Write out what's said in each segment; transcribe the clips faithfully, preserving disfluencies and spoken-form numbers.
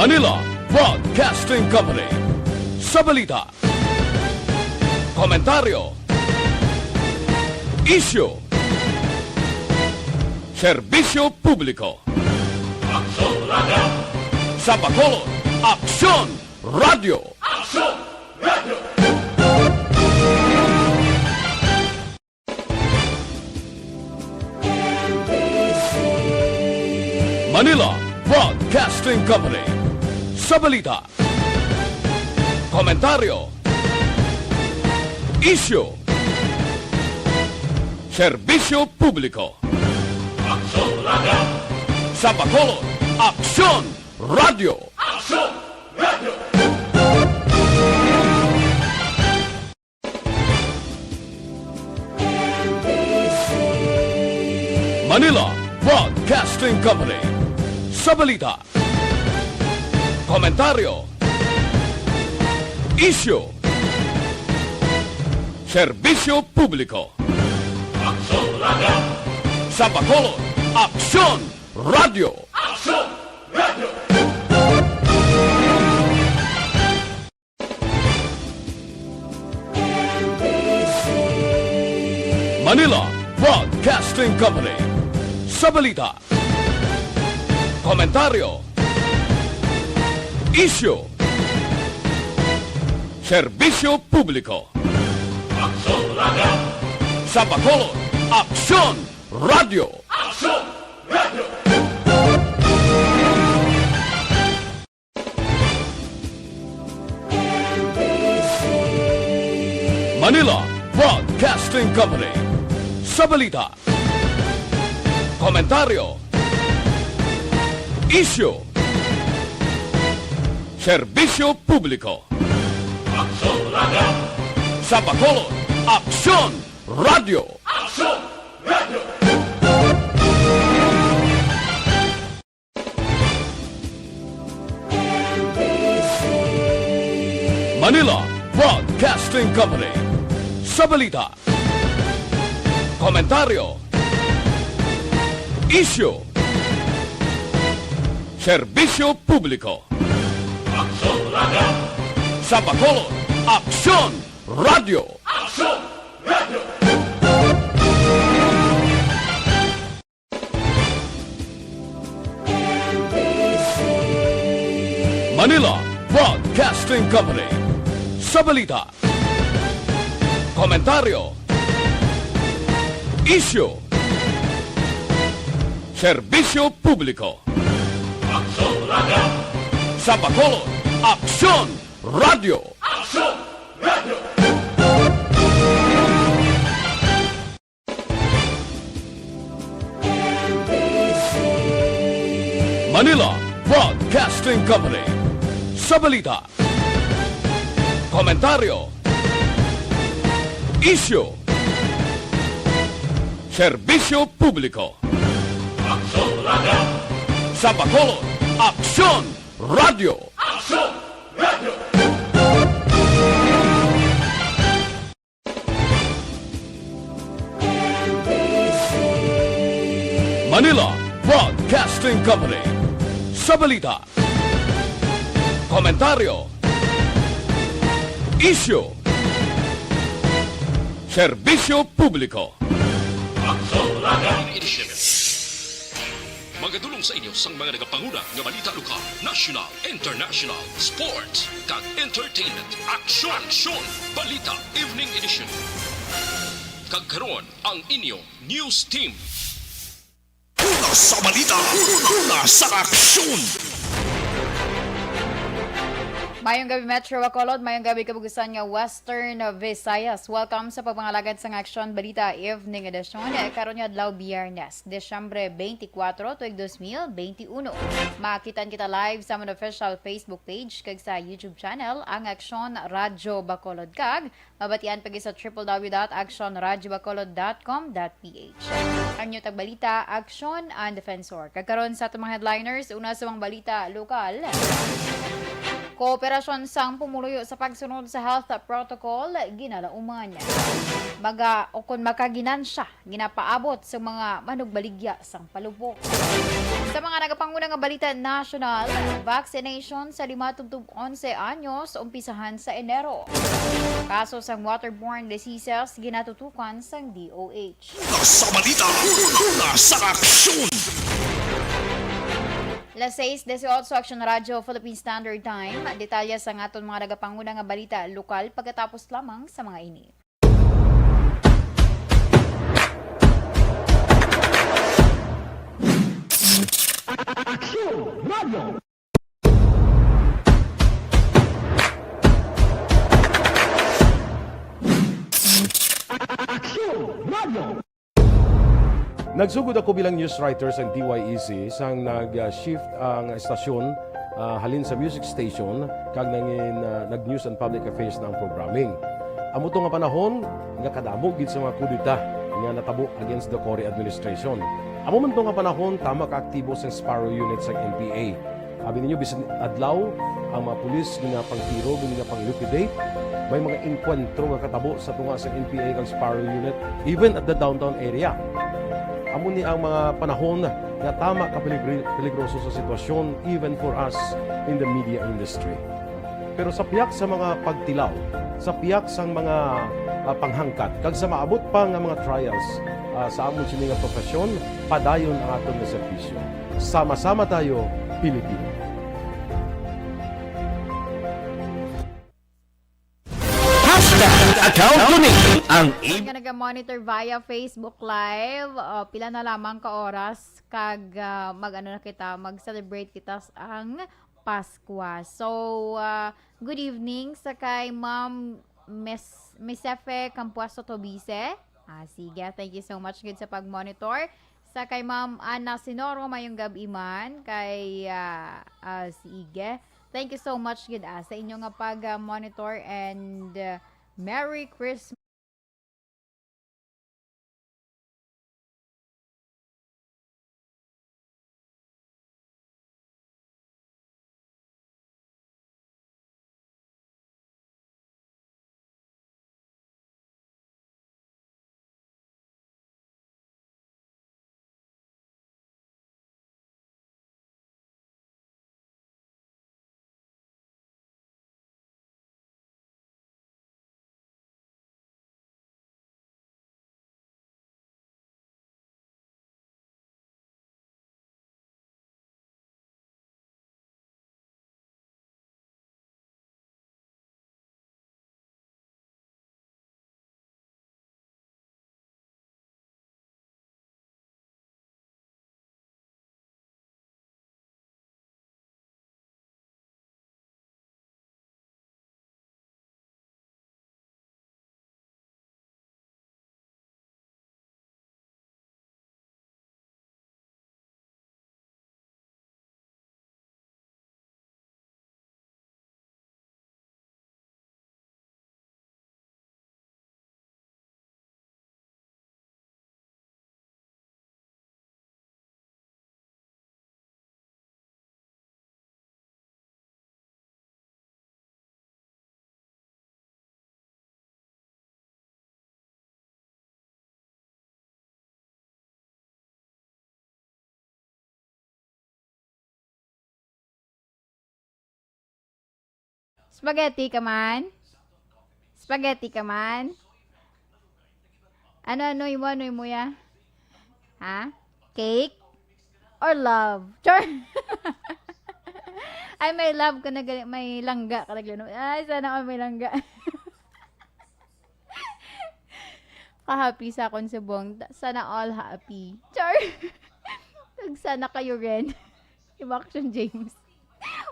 Manila Broadcasting Company. Sa balita, komentaryo, isyu, serbisyo publiko. Aksyon Radio! Sa Bacolod, Aksyon Radio! Aksyon Radio! Manila Broadcasting Company. Sa balita, komentaryo, isyu, serbisyo publiko. Aksyon Radio! Sa Bacolod, Aksyon Radio! Aksyon Radio! Manila Broadcasting Company. Sa balita, komentaryo, isyu, serbisyo publiko. Aksyon Radio! Sa Bacolod, Aksyon Radio! Aksyon Radio! Manila Broadcasting Company. Sa balita, komentaryo, isyu, serbisyo publiko. Aksyon Radio! Sa Bacolod, Aksyon Radio! Aksyon Radio! Manila Broadcasting Company. Sa balita, komentaryo, isyu, serbisyo publiko. Aksyon Radio! Sa Bacolod, Aksyon Radio! Aksyon Radio! Manila Broadcasting Company. Sa balita, komentaryo, isyu, serbisyo publiko. Aksyon Radio! Sa Bacolod, Aksyon Radio! Aksyon Radio! Manila Broadcasting Company. Sa balita, komentaryo, isyu, serbisyo publiko. Aksyon Radio! Sa Bacolod, Aksyon Radio! Aksyon Radio! Manila Broadcasting Company. Sa balita, komentaryo, isyu, serbisyo publiko. Aksyon Radio! Sa Bacolod, Aksyon Radio! Aksyon Radio! Manila Broadcasting Company. Sa balita, komentaryo, isyu, serbisyo publiko. Aksyon Radio! Mga dulong sa inyo sang mga nagapanguna nga balita lokal, national, international, sports, kag entertainment. Aksyon! Aksyon! Balita Evening Edition. Kag karon, ang inyo news team. Una sa balita, una sa aksyon. Mayong gabi, Metro Bacolod. Mayong gabi, kabugusan nga Western Visayas. Welcome sa pagpangalagad sang Aksyon Balita Evening Edition. Karon nga adlaw, Biyernes, Disyembre twenty-four, tuig dos mil twenty-one. Makitan kita live sa amon official Facebook page kag sa YouTube channel, ang Aksyon Radyo Bacolod, kag mabatian pa gid sa triple W dot action radyo bacolod dot com dot P H. Ang inyo tagbalita, Aksyon, ang Defensor. Kag karon sa atong mga headliners, una sa mga balita lokal. Kooperasyon sang pumuluyo sa pagsunod sa health protocol ginalauman. Maga o kon makaginansya ginapaabot sa mga manugbaligya sang palubok. Sa mga nagapanguna nga balita nasyonal, vaccination sa lima tubtob onse anyos umpisahan sa Enero. Kaso sang waterborne diseases ginatutukan sang D O H. Sa balita, una sa aksyon. Las seis dieciocho, Action Radio, Philippine Standard Time. Detalye sa aton mga nagapanguna nga balita lokal pagkatapos lamang sa mga ini. Action Radio. Action Radio. Nagsugod ako bilang news writer sa D Y E C sang nag-shift ang estasyon, ah, halin sa music station kag nangin, ah, nag-news and public affairs na ang programming. Amo to nga panahon nga kadamo gid sa mga kudeta nga natabo against the Cory administration. Amo man to nga panahon tama ka aktibo sang Sparrow Unit sang N P A. Abi ninyo, bisan adlaw, ang mga pulis ginapangtiro, ginapang-liquidate. May mga engkwentro nga katabo sa tunga sa N P A kag Sparrow Unit, even at the downtown area. Amo ni ang mga panahon nga tama ka peligri-, peligroso sa sitwasyon, even for us in the media industry. Pero sa piyak sa mga pagtilaw, sa piyak sang mga, ah, panghangkat, kag sa maabot pa nga mga trials, ah, sa amon sini nga profesyon, padayon ang aton nga serbisyo. Sama-sama tayo, Pilipino. Hashtag account ko ni ang Nga naga-monitor via Facebook Live, oh, pila na lamang ka oras kag, ah, mag-ano na kita, mag-celebrate kita s-, ang Paskwa. So, ah, good evening sa kay Ma'am Mes-, Misefe Campuaso Tobise. Ah, sige, thank you so much gid sa pag-monitor. Sa kay Ma'am Ana Sinoro, mayong gab-i man. Kay, ah, ah, sige. Thank you so much gid, ah, sa inyo nga pag-monitor and, ah, Merry Christmas. Spaghetti ka man? Spaghetti ka man? Ano, ano imo, ano imo ya? Ha? Cake? Or love? Char! Ay, may love ka na gali-, may langga ka na gali-, ay, sana all may langga. Ka-happy sa akon subong. Sana all happy. Char! Kag sana kayo rin. Iba action, James.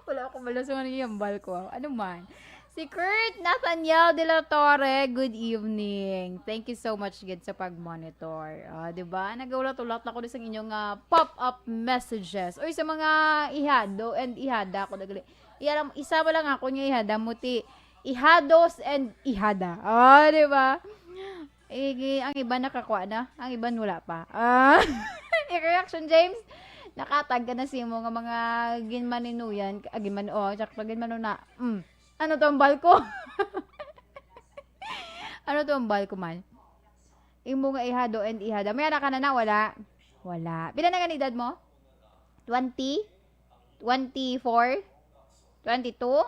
Wala ako malasong ano yung hambal ko. Ano man? Si Kurt Nathaniel de la Torre, good evening. Thank you so much gid sa pag-monitor. Ah, di ba? Nagaulat-ulat ako sa inyong, ah, pop-up messages. Uy, sa mga ihado and ihada ko nagali. Iya lang, isa ba lang ako nga ihada mo ti ihados and ihada. Oh, di ba? Eh, ang iba nakakuha na, ang iban wala pa. Ah, yung reaction, James? Nakatag ka na sa imo nga mga ginmaninuyan, ah, ginman-, oh, tsaka ginmanuna. Mm. Ano to ang balko? Ano to ang balko man? Imo nga ihado and ihada. May anak ka na na? Wala. Wala. Pila na gani edad mo? Twenty? Twenty-four? Twenty-two?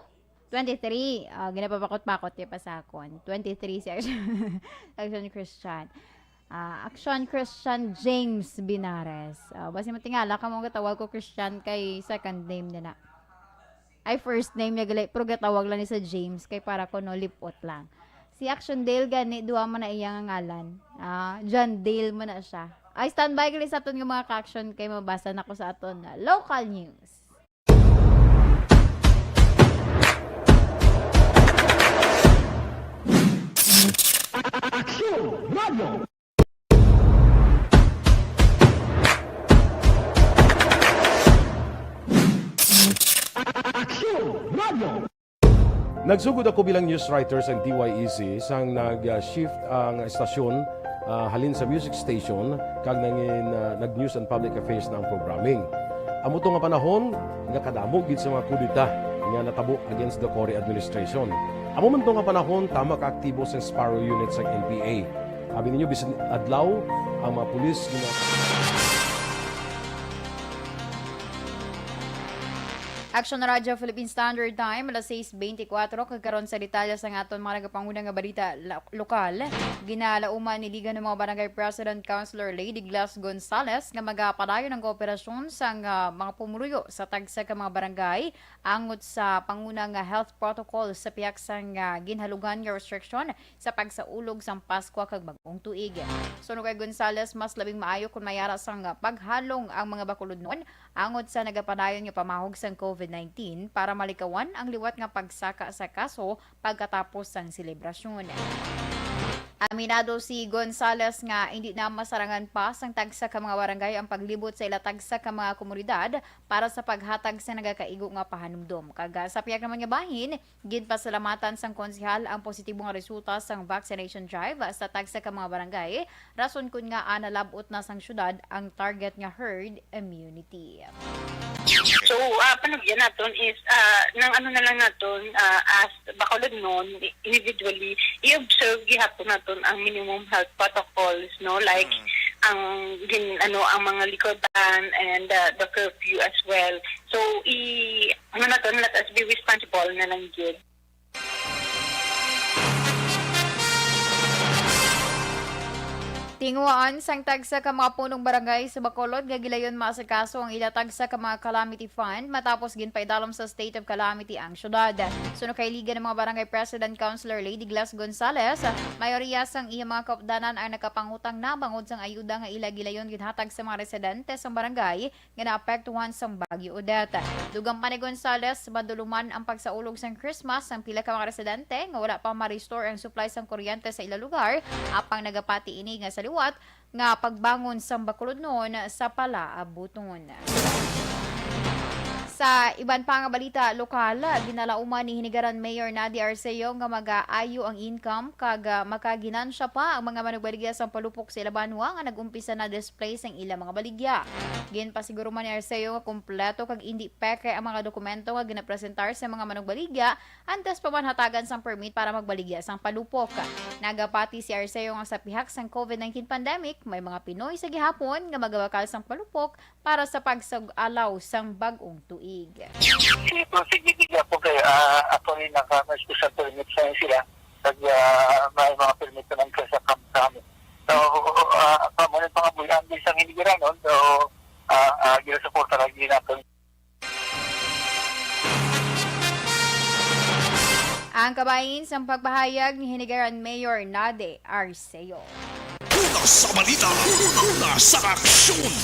Twenty-three. Ah, ginapapakot-pakot kay pa sa akon. Twenty-three si Action, Action Christian. Ah, Action Christian James Binares. Ah, basi mo tingala ka mo gatawag ko Christian kay second name niya na. Ay, first name niya gali, pero gatawag lang ni sa James kay para ko no lipot lang. Si Action Dale gani, duha man na iya nga ngalan. Ah, John Dale man na siya. Ay, standby gali sa aton nga mga ka-action kay mabasa na ko sa aton na local news. Action Radio. Action Radio. Nagsugod ako bilang news writer sa D Y E C sang nag-shift ang estasyon, ah, halin sa music station kag nangin, ah, nag-news and public affairs na ang programming. Amo to nga panahon nga kadamo gid sa mga kudeta nga natabo against the Cory administration. Amo man to nga panahon tama ka aktibo sa Sparrow Unit sa N P A. Abi ninyo, bisan adlaw, ang mga pulis gina- Action Radio Philippine Standard Time, alas sais beintikwatro, kag karon sa detalye sa aton mga nagapanguna nga balita la-, lokal. Ginalauman ni Liga ng mga Barangay President Councilor Lady Glass Gonzales nga magapadayon ang kooperasyon sang, ah, mga pumuluyo sa tagsa ka mga barangay angot sa panguna nga health protocol sa pihak sang, ah, ginhalugan nga restriction sa pagsaulog sang Paskwa kag Bag-ong Tuig. Suno kay Gonzales, mas labing maayo kon mayara sang paghalong ang mga bakulodnon angot sa nagapadayon nga pamahog sang COVID nineteen para malikawan ang liwat nga pagsaka sa kaso pagkatapos sang selebrasyon. Aminado si Gonzales nga indi na masarangan pa sang tagsa ka mga barangay ang paglibot sa ila tagsa ka mga komunidad para sa paghatag sa nagakaigo nga pahanumdom. Kag, ah, sa pihak naman nga bahin, ginpasalamatan sang konsehal ang positibo nga resulta sang vaccination drive sa tagsa ka mga barangay, rason kon ngaa nalab-ot na sang syudad ang target nga herd immunity. So, ah, panugyan naton is, ah, nang ano na lang naton, ah, as Bacolodnon, i-, individually, i-observe gihapon naton ang minimum health protocols, no? Like, Mm. ang gin-, ano, ang mga liquor ban and, ah, the curfew as well. So, i-, ano naton, let us be responsible na lang gyud. Tinguhaan sang tagsa ka mga punong barangay sa Bacolod nga gilayon maasikaso ang ila tagsa ka mga calamity fund matapos ginpaidalom sa state of calamity ang syudad. Suno kay Liga ng mga Barangay President Councilor Lady Glass Gonzales, mayoriya sang iya mga kaupdanan ang nakapangutang na bangod sang ayuda nga ila gilayon ginhatag sa mga residente sang barangay nga naapektuhan sang Bagyo Odette. Dugang pa ni Gonzales, maduluman ang pagsaulog sang Christmas sang pila ka mga residente nga wala pa ma-restore ang supply sang kuryente sa ila lugar, apang nagapati ini nga sa liwat nga pagbangon sang Bacolodnon sa palaabuton. Sa iban pa nga balita lokal, ginalauman ni Hinigaran Mayor Nady Arceo nga magaayo ang income kag, ah, makaginansya pa ang mga manugbaligya sang palupok sa ila banwa nga nag-umpisa na display sang ila mga baligya. Ginpasiguro man ni Arceo nga kompleto kag indi peke ang mga dokumento nga ginapresentar sa mga manugbaligya antes pa man hatagan sang permit para magbaligya sang palupok. Nagapati si Arceo nga sa pihak sang COVID nineteen pandemic, may mga Pinoy sa gihapon nga magabakal sang palupok para sa pagsag-alaw sang bag-ong tuig. Si Prosecutive po kay, ah, actually naka-, may special permit sa sila. Kag, ah, may mga permit na lang sa kamkam. So, ah, kamo ng pangabuhian din sa Hinigiranon. So, ah, ah, ginasuporta lagi natin. Ang kabahin sang pagpahayag ni Hinigaran Mayor Nady Arceo. Una sa balita, una sa aksyon.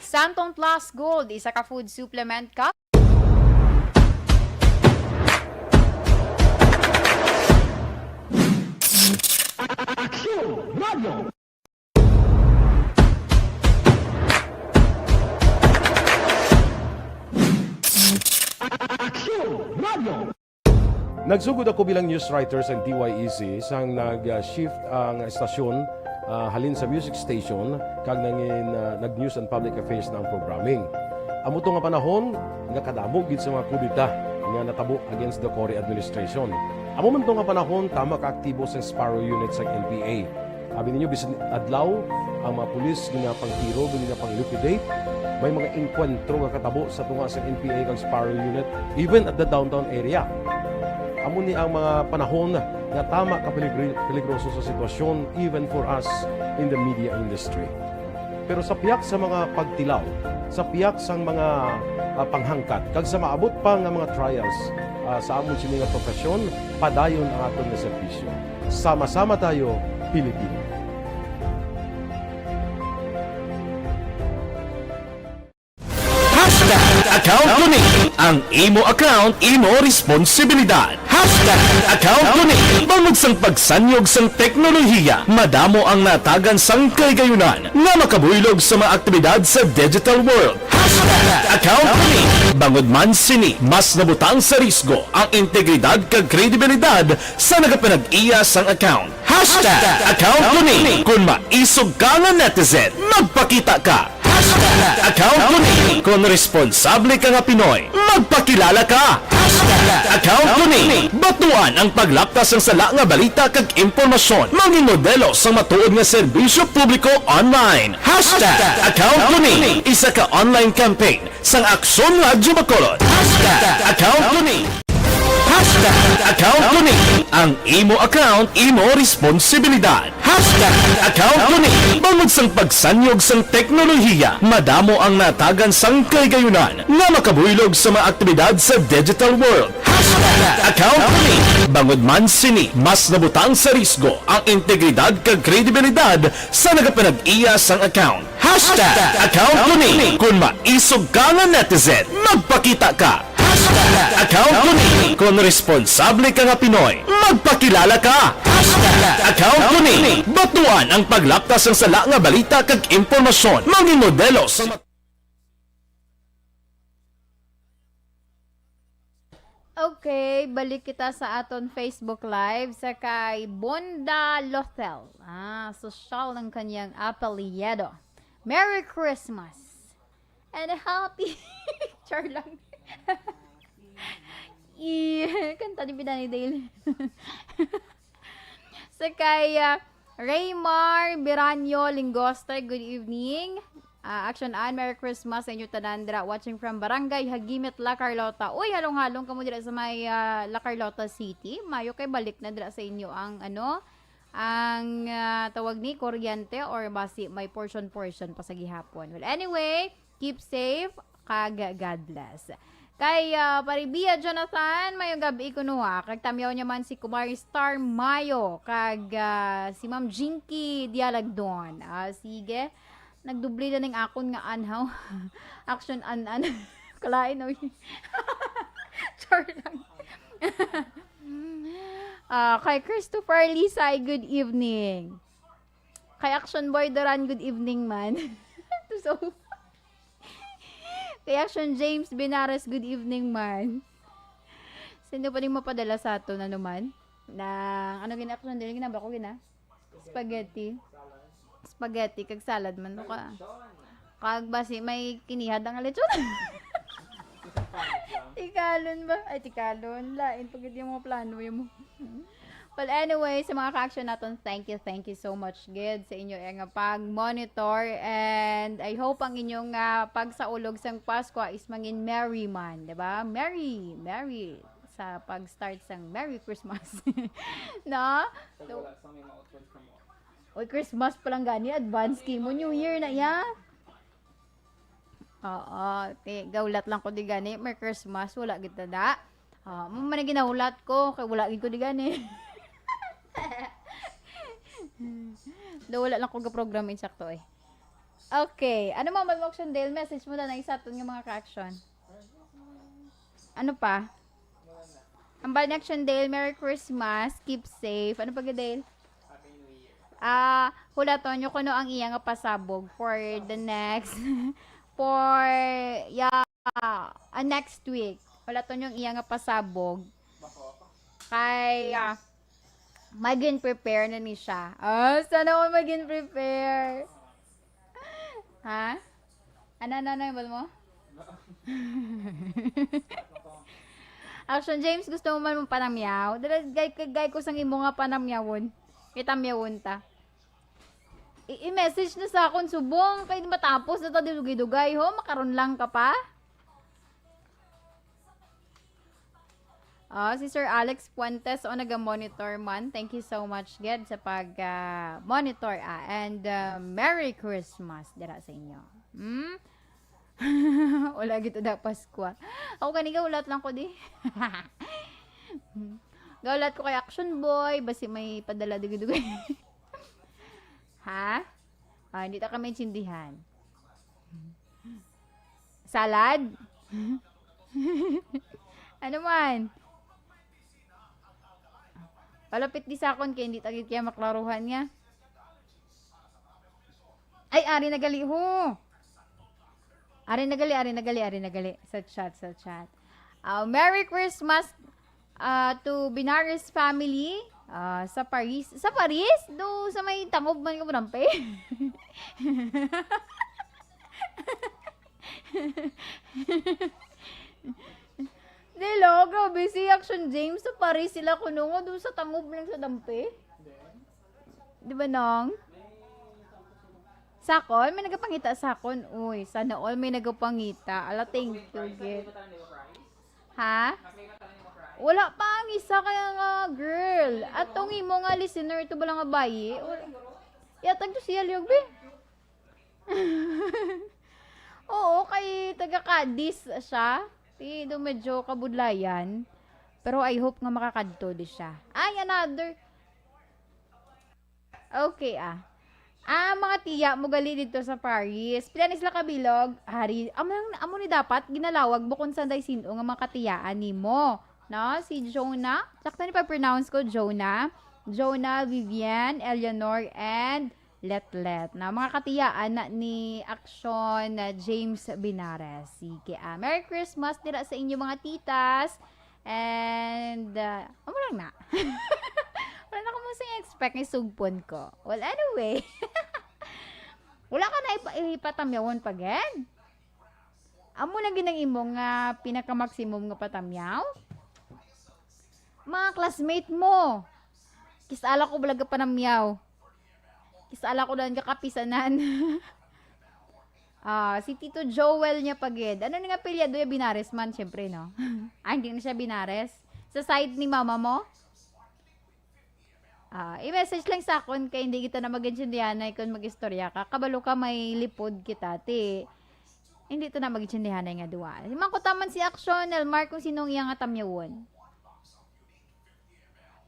Santon Plus Gold, isa ka food supplement ka. Aksyon Radio. Aksyon Radio. Nagsugod ako bilang news writer sa D Y E C sang nag-shift ang estasyon, ah, halin sa music station kag nangin, ah, nag-news and public affairs na ang programming. Amo to nga panahon nga kadamo gid sa mga kudeta nga natabo against the Cory administration. Amo man to nga panahon tama ka aktibo sang Sparrow Unit sang N P A. Abi ninyo, bisan adlaw, ang mga pulis ginapangtiro, ginapang-liquidate. May mga engkwentro nga katabo sa tunga sang N P A kag Sparrow Unit, even at the downtown area. Amo ni ang mga panahon nga tama ka peligri-, peligroso sa sitwasyon, even for us in the media industry. Pero sa piyak sa mga pagtilaw, sa piyak sang mga, ah, panghangkat, kag sa maabot pa nga mga trials, ah, sa amon sini nga profesyon, padayon ang aton nga serbisyo. Sama-sama tayo, Pilipino. Hashtag account ko ni. Ang imo account, imo responsibilidad. Hashtag account ko ni. Bangod sang pagsanyog sang teknolohiya, madamo ang natagan sang kahigayunan nga makabuylog sa mga aktibidad sa digital world. Hashtag account ko ni. Bangod man sini, mas nabutang sa risgo ang integridad kag kredibilidad sa nagapanag-iya sang account. Hashtag account ko ni. Kung maisog ka nga netizen, magpakita ka. Hashtag account ko ni. Kung responsable ka nga Pinoy, magpakilala ka. Hashtag account ko ni. Batuan ang paglapta sang sala nga balita kag impormasyon. Mangin modelo sang matuod nga serbisyo publiko online. Hashtag account ko ni. Isa ka online campaign sang Aksyon Radyo Bacolod. Hashtag account ko ni. Hashtag account ko ni. Ang imo account, imo responsibilidad. Hashtag account ko ni. Bangod sang pagsanyog sang teknolohiya, madamo ang natagan sang kahigayunan nga makabuylog sa mga aktibidad sa digital world. Hashtag account ko ni. Bangod man sini, mas nabutang sa risgo ang integridad kag kredibilidad sa nagapanag-iya sang account. Hashtag account ko ni. Kung maisog ka nga netizen, magpakita ka. Hashtag account ko ni. Kung responsable ka nga Pinoy, magpakilala ka. Hashtag account ko ni. Batuan ang paglapta sang sala nga balita kag impormasyon. Mangin modelo sa mat- Okay, balik kita sa aton Facebook Live sa kay Bonda Lothel. Ah, sosyal ang kanyang apelyido. Merry Christmas and a happy Char lang. I, kanta ni Binani Dale. Sa kay, ah, Raymar Biranyo Lingoste, good evening. Ah, Action Ann, Merry Christmas sa inyo tanan dira. Watching from Barangay Hagimit, La Carlota. Uy, halong-halong kamo dira sa may, ah, La Carlota City. Mayo kay balik na dira sa inyo ang, ano, ang, ah, tawag ni kuryente or basi may portion-portion pa sa gihapon. Well, anyway, keep safe, kag God bless. Kay, ah, Paribia Jonathan, mayong gab-i kuno ha. Kag tamyaw niya man si Kumari Star Mayo, kag, ah, si Ma'am Jinky Dialagdon. Ah, sige. Nagdubli na ning akon nga anhaw. Action an-an. Kalain, oy. Char lang. Ah, kay Christopher Lisay, good evening. Kay Action Boy Duran, good evening man. So, kay Action James Binares, good evening man. Sino pa ning mapadala sa aton, ano man? Na, ano gina Action? Dili gina ba ko gina? Spaghetti. Spaghetti, kag salad man to ka. Kag basi may kinihad ang lechon. Tikalon ba? Ay, tikalon. Lain pa gid yung mga plano yung mo. Well, anyway, sa mga ka-action naton, thank you, thank you so much gid sa inyo, eh, nga pag-monitor, and I hope ang inyong, ah, pagsaulog sang Pasko is mangin merry man, di ba? Merry, merry sa pag-start sang Merry Christmas. No? So, wala sa may mautod sa mo. Oy, Christmas pa lang gani, advance kimo, New Year na ya. Oo, ti, gaulat lang ko di gani, may Christmas, wala gid ta da. Ah, mo man ang ginahulat ko, kay wala gid ko di gani. Do, wala lang ko ga-program insakto eh. Okay, ano man, Ma'am Action Dale, message mo na na sa aton nga mga ka-action? Ano pa? Hambal ni Action Dale, Merry Christmas, keep safe. Ano pa gid, Dale? Ah, hulaton nyo kuno ang iya nga pasabog for the next, for, yeah, ah, next week. Hulaton nyo ang iya nga pasabog. Kay, ah, Magin prepare na ni siya. Oh, sana all magin prepare. Ha? Ano, ano, ano yung bal mo? Action James, gusto mo man mong panamyaw? Dala, gay, gay ko sang imo nga panamyawon. Itamyawon ta. I-, i-message na sa akon subong kay matapos na ta dugay-dugay ho, makaron lang ka pa. Oh, si Sir Alex Fuentes, o, naga-monitor man. Thank you so much, gid, sa pag, ah, monitor, ah, and, ah, Merry Christmas dira sa inyo. Hmm? Wala gid da Paskwa. Ako gani, gaulat lang ko di. Gaulat ko kay Action Boy, basi may padala dugay-dugay. Ha? Ah, hindi ta ka maintindihan. Salad? Ano man? Palapit di sa akon kay hindi ta gid kaya maklaruhan niya. Ay, ari na gali ho. Ari na gali, ari na gali, ari na gali. Sa chat, sa chat. Ah, Merry Christmas, ah, to Binares family, ah, sa Paris. Sa Paris? Do, sa may tangob man ka mo dampe? Dilo, grabe si Action James. Sa Paris sila kuno nga, doon sa tangob lang sa dampe. Di ba, Nong? Sakon? May nagapangita sakon. Uy, sana all may nagapangita. Ala, thank you, gid. Ha? Wala pa ang isa kaya nga girl. At tong imo nga listener, ito ba lang nga bayi? Wala. Yatag to siya, Liog, be. Oo, kay taga Cadiz siya. Di do medyo kabudlayan. Pero I hope nga makakadto di siya. Ay, another. Okay, ah. Ah, mga tiya mo gali dito sa Paris. Pila ni sila kabilog? Hari, amo, amo ni dapat ginalawag bukon sa day sino nga mga katiyaan nimo. No? Si Jonah. Sakto ni pag-pronounce ko, Jonah. Jonah, Vivian, Eleanor, and Letlet. Na mga katiyaan na ni Action na James Binares. Sige, ah. Merry Christmas dira sa inyo mga titas. And, ah, amo lang na. Wala na ko mo sing expect nga sugpon ko. Well, anyway. Wala ka na ipa-, ipatamyawon pa, gen? Amo na gid ang imo nga pinaka-maximum nga patamyaw? Mga classmate mo. Kisala ko balaga panamyaw. Kisala ko lang kakapisanan. Ah, si Tito Joel niya pagid. Ano ni nga apelyido ya? Binares man, syempre, no? Ah, hindi na siya Binares. Sa side ni mama mo? Ah, i-message lang sa akon kay hindi kita na mag-intindihanay kung mag-istorya ka. Kabalo ka may lipod kita, ti. Hindi ta na mag-intindihanay nga duwa. Mangkutaman si Action, Elmar, kung sino ang iya nga tamyawon.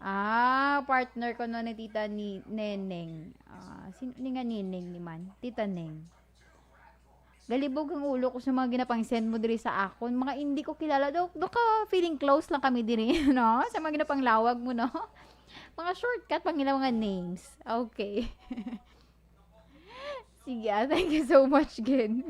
Ah, partner ko no ni Tita ni Neneng. Ah, sino ni nga Neneng ni man? Tita Neng. Galibog ang ulo ko sa mga ginapang-send mo diri sa akon. Mga hindi ko kilala. Do, do ka feeling close lang kami diri, no? Sa mga ginapanglawag mo, no? Mga shortcut pang ilang mga names. Okay. Sige, ah, thank you so much, gid.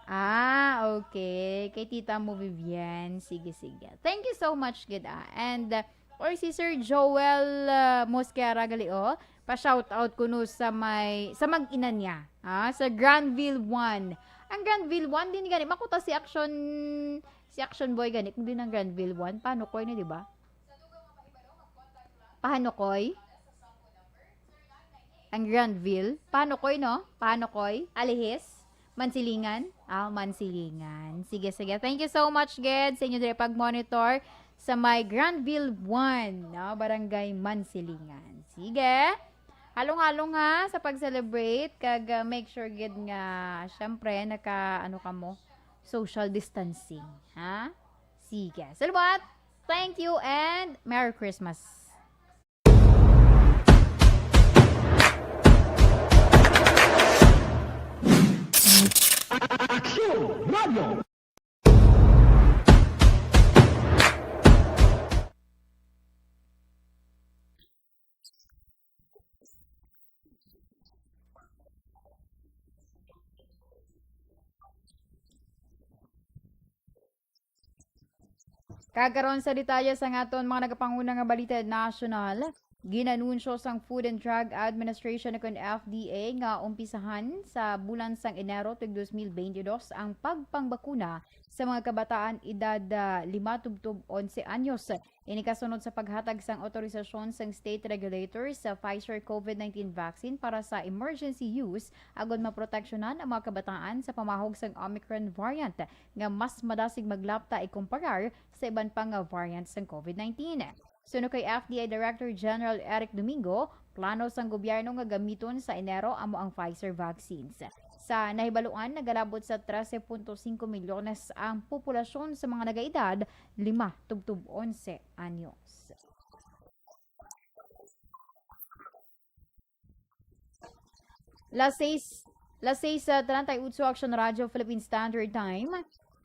Ah, okay. Kay tita mo, Vivian. Sige, sige. Thank you so much, gid, ah. And, uh, or si Sir Joel, uh, Mosquera gali, oh. Pa-shoutout kuno sa may, sa mag-ina niya. Ah, sa Granville one. Ang Granville one, din gani, makuta si Action, si Action Boy gani, kung din ang Granville one. Paano ko ini, di ba? Pahanukoy? Ang Granville? Pahanukoy, no? Pahanukoy? Alihis? Mansilingan? Ah, Mansilingan. Sige, sige. Thank you so much, gid, sa inyo diri pag-monitor sa may Granville one, no? Barangay Mansilingan. Sige. Halong-halong ha sa pag-celebrate kag, ah, make sure gid nga syempre naka ano ka mo, social distancing, ha? Sige. Salamat. Thank you and Merry Christmas. Aksyon Radio. Kag karon sa detalye sa aton mga nagapanguna nga balita nasyonal. Ginanunsyo sang Food and Drug Administration, ukon F D A, nga umpisahan sa bulan sang Enero tuig dos mil bente dos ang pagpangbakuna sa mga kabataan edad, ah, lima tubtob onse anyos. Ini kasunod sa paghatag sang autorisasyon sang state regulator sa Pfizer COVID nineteen vaccine para sa emergency use agod maproteksyonan ang mga kabataan sa pamahog sang Omicron variant nga mas madasig maglapta ikumparar sa iban pa nga variant sang COVID nineteen. Suno kay F D A Director General Eric Domingo, plano sang gobyerno nga gamiton sa Enero amo ang Pfizer vaccines. Sa nahibaluan, nagalabot sa trese punto singko milyones ang populasyon sa mga nagaedad lima tubtob onse anyos. Las seis, las seis, ah, treinta y ocho, Action Radio Philippine Standard Time.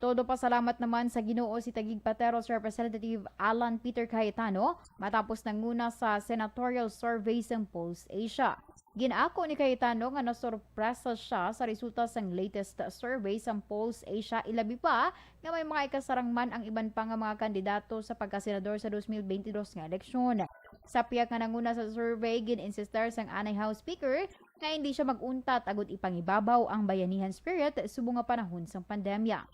Todo pasalamat naman sa Ginoo si Taguig Pateros Representative Alan Peter Cayetano matapos nanguna sa senatorial survey sang Polls Asia. Gin-ako ni Cayetano nga nasorpresa siya sa resulta sang latest survey sang Polls Asia, ilabi pa nga may mga ikasarang man ang iban pa nga mga kandidato sa pagkasenador sa dos mil bente dos nga eleksyon. Sa pihak nga nanguna sa survey, gin-insistar sang anay House Speaker nga hindi siya mag-untat agud ipangibabaw ang bayanihan spirit subong nga panahon sang pandemya.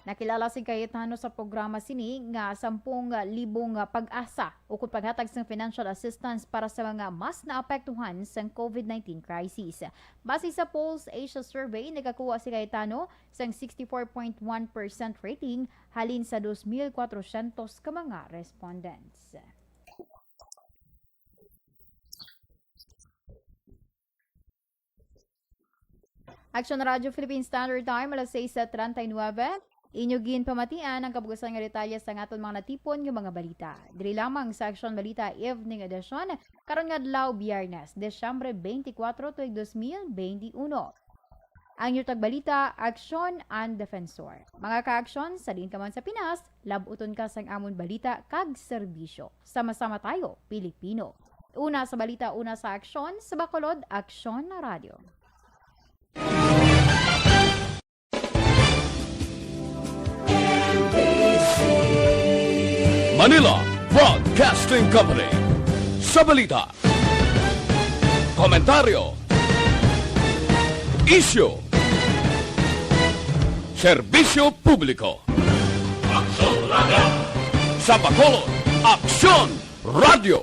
Nakilala si Cayetano sa programa sini nga sampung libo nga pag-asa ukon paghatag sang financial assistance para sa mga mas naapektuhan sang COVID nineteen crisis. Base sa Polls Asia survey, nakakuha si Cayetano sang sixty-four point one percent rating halin sa dos mil kwatrosyentos ka mga respondents. Action Radio Philippine Standard Time, alas seis treinta y nueve. Inyo ginpamatian ang kabugasan nga detalye sa aton mga natipon nga mga balita. Diri lamang sa Action Balita Evening Edition, karon nga adlaw, Biyernes, Disyembre twenty-four, tuig dos mil twenty-one. Ang inyo tagbalita, Aksyon and Defensor. Mga ka-aksyon, sa diin ka man sa Pinas, lab-uton ka sang amon balita kag serbisyo. Sama-sama tayo, Pilipino. Una sa balita, una sa aksyon, sa Bacolod, Aksyon na Radyo. Manila Broadcasting Company. Sa balita, komentaryo, isyu, serbisyo publiko. Aksyon Radio. Sa Bacolod, Aksyon Radio.